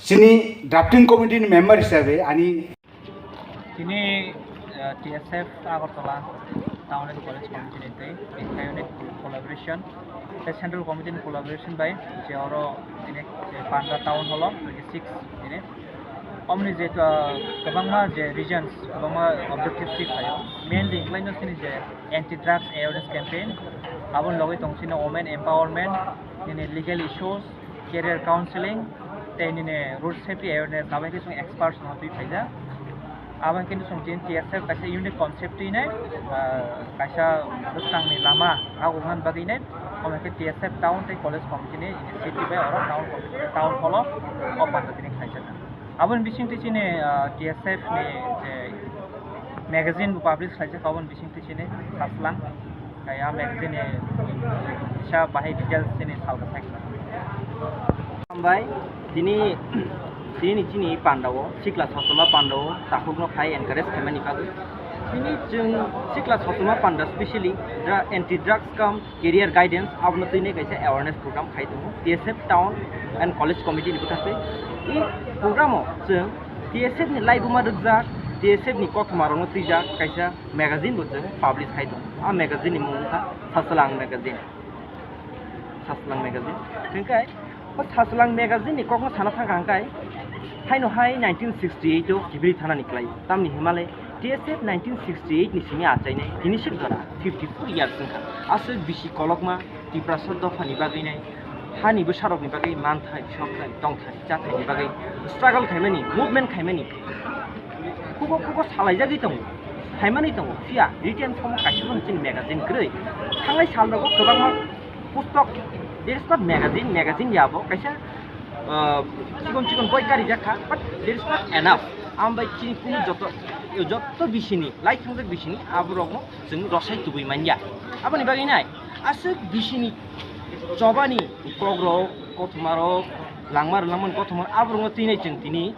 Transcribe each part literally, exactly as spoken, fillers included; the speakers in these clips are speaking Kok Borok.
Chini drafting committee ni member hisabe ani Tini, uh, T S F Agartala Town and College Committee ni twi, tei collaboration, tei Central Committee ni collaboration bai je oro tini je Panda Town Hall o twenty six tini. Omni je, uh, kwbangma je reasons, kwbangma objectives twi phaio. Mainly wngkhlaino chini je anti drugs awareness campaign, aboni logwi tong chini women empowerment, tini legal issues, career counseling, tei nini road safety awareness, abo khe chwng experts no twi phaijak. Abo khe chwng tini T S F kaisa unique concept twi nai, ah, kaisa bwskangni lama ago man bagwi nai, omo khe T S F town tei college committee ni initiative bai oro town committee, town hall o, o panda tini khlaijak. Aboni bisingtwi chini, ah, T S F ni je magazine bo publish khlaijak, aboni bisingtwi chini Saslang. Kaya magazine ni kisa bahai details chini salga sai. Hambai, tini, tini chini panda o, sikla sosoma panda o, takhuk no khai encourage khaimani bagwi. Tini chwng sikla sosoma panda specially dra-, anti drugs kam career guidance abono twi nai kaisa awareness program khai tongo T S F town and college committee ni bwkhak twi. I program o chwng T S F ni laibuma rwkjak, T S F ni kothoma rokno twijak kaisa magazine bo chwng publish khai tongo. A magazine ni mung wngkha Saslang magazine. Saslang magazine. Hwnkhe o Saslang magazine ni kokno sana thangkha hwnkhe, haino hai nineteen sixty eight o Kibiri thana ni klai. Tamni himale T S F nineteen sixty eight ni simi achainai, tini sik jora fifty four years wngkha. Aswk bisi kolokma Tiprasa dopha ni bagwi nai, hani bwsarok ni bagwi manthai, sokthai, tongthai, chathai ni bagwi struggle khaimani, movement khaimani, kubo kubo salaijagwi tongo, khaimani tongo. Phiya written form o kaisa phano chini magazine kwrwi. Thangnai sal rogo kwbangma pustok, there is not magazine, magazine ya bo kaisa, uh, chikon chikon boi karijak kha, but there is not enough. Ambai chini kunu joto, joto bisini, lai thangjak bisini, aborokno chwng rosai tubui manya. Aboni bagwi nai, aswk bisini chobani kokrok, kothoma rok, langma rwlangmani kothoma, aborokno twi nai chwng tini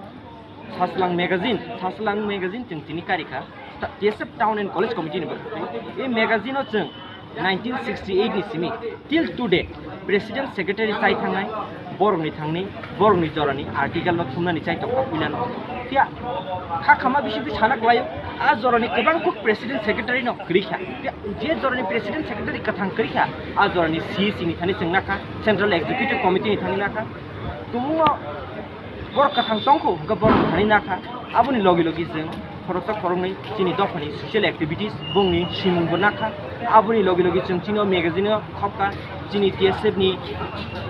Saslang magazine, Saslang magazine chwng tini karikha, ta-, T S F Town and College Committee ni bagwi. E magazine o chwng nineteen sixty eight ni simi till today President Secretary chai thangnai, borokni thangni, borokni jorani article no thumnani chai tongkha puilano. Phiya kha khama bisingtwi sana klaio, a jorani kwbang kuk President Secretary no kwrwi kha. Phiya je jorani President Secretary kwthang kwrwi kha, a jorani C E C ni thani chwng nakha, Central Executive Committee ni thani nakha. Tumungno borok kwthang tongkho, hwnkhe borok thani nakha. Aboni logi logi chwng khoroksa khoroknwi chini dophani social activities, bongni simungbo nakha. Aboni logi logi chwng chini o magazine o khopkha, chini T S F ni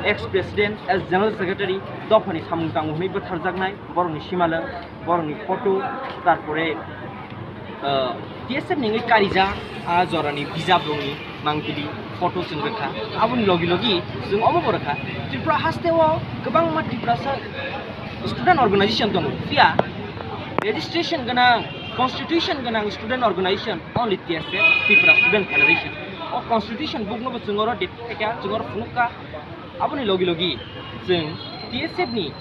ex president as general secretary dophani samung tango hwnwi bwtharjaknai, borokni simalwng, borokni photo, tarpore, ah, T S F ni wngwi karijak a jorani bijap rokni mangpili photo chwng rwkha. Aboni logi logi chwng omo bo rwkha, Tripura haste o kwbangma Tiprasa student organization tongo, phiya registration gwnang, constitution gwnang student organization only T S F, Tripura Student Federation. O constitution book no bo chwng oro date khaikha, chwng oro phunukha. Aboni logi logi chwng T S F ni,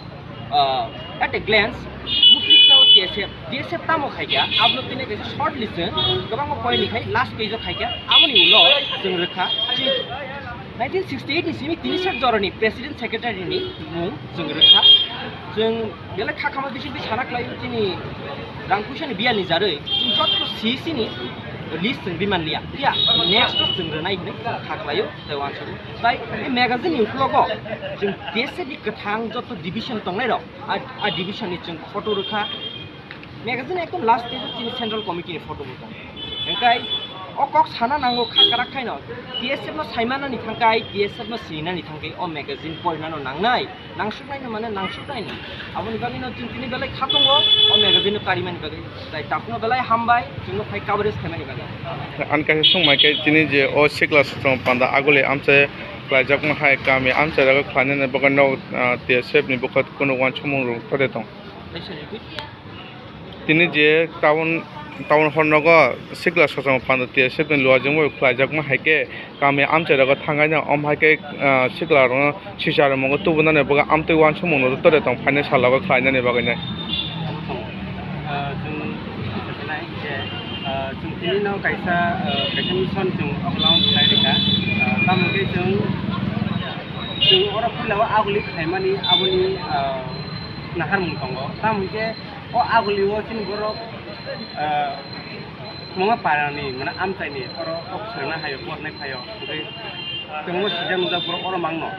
ah, at a glance, buphliksa o T S F, T S F tamo khaikha, abono tini kaisa short list chwng kwbangma point ni khai last page o khaikha, aboni ulo chwng rwkha. Chini nineteen sixty eight ni simi tini sak jorani president secretary ni mung chwng rwkha. Chwng belai kha khama bisingtwi sana khlai chini rang puisa ni biyal ni jarwi chwng jotto C E C ni list chwng biman liya. Phiya next o chwng rwnai hinwi kha khlaio tei uansukgo. Tai e magazine ni uklogo chwng T S F ni kwthang jotto division tongnai rok, a, a division ni chwng photo rwkha. Magazine ekdom last page o chini central committee ni photo bo tong. Hwnkhe o kok sana nango kha kwrak khaino T S F no saimanani thangkai, T S F no sinani thangkai o magazine porinano nangnai. Nangsuknaino mane nangsuknaino. Aboni bagwino chwng tini belai kha tongo, o magazine no karimani bagwi. Tai takhukno belai hambai, chwngno phai coverage khaimani bagwi. Ani kaisa songmai khe tini je o sikla sosong panda aguli amchai khlaijakma hai kami amchai rok khlainani bagwi no, ah, T S F ni bwkha kunu uansukmung rok tore tong. Tini je town, town hor nogo sikla sosong panda T S F ni luajak bai khlaijakma hai khe kami amchai rogo thangkhaino, omo hai khe, ah, sikla rokno sisa rwmung tubunani bagwi amtwi uansukmung no tore tong phainai salogo khlainani bagwi nai. Ah, chwng nai je, ah, chwng tini no kaisa, ah, kaisa mission chwng oklam khlai rwkha. Ah, tamo khe chwng, chwng oro puila o aguli khlaimani aboni, ah, naharmung tongo. Tamo hwnkhe o agulio chini borok, ah, kwbangma parani, mane amchaini oro kok swrwngna haio, pornai phaio. Hwnkhe kwbangma sijak nujak borok oro mangno.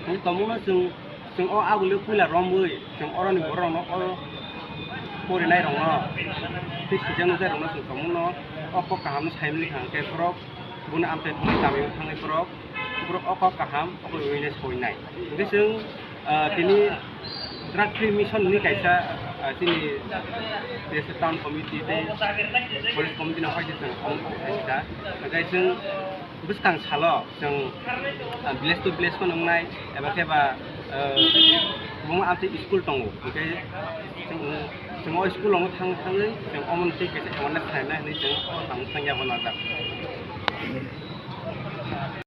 Hwnkhe tongmungno chwng, chwng o agulio puila romwi, chwng oroni bororokno, o porinairokno, tei sijak nujakrokno chwng tongmungno o kok kahamno saimani kha, hwnkhe borok bono amchai thangwi kamio thangwi borok, borok o kok kaham, o kok wngwi nai soi nai. Hwnkhe chwng, ah, tini drug free mission hwnwi kaisa, ah, chini T S F town committee tei police committee no kaisa chwng omo kaisa. Hwnkhe chwng bwskang salo chwng, ah, village to village phano wngnai, eba khe ba, ah, omo amtwi school tongo, hwnkhe chwng, chwng o school o thang thangwi chwng omo twi kaisa awareness khlainai hwnwi chwng o samung tangya bo najak.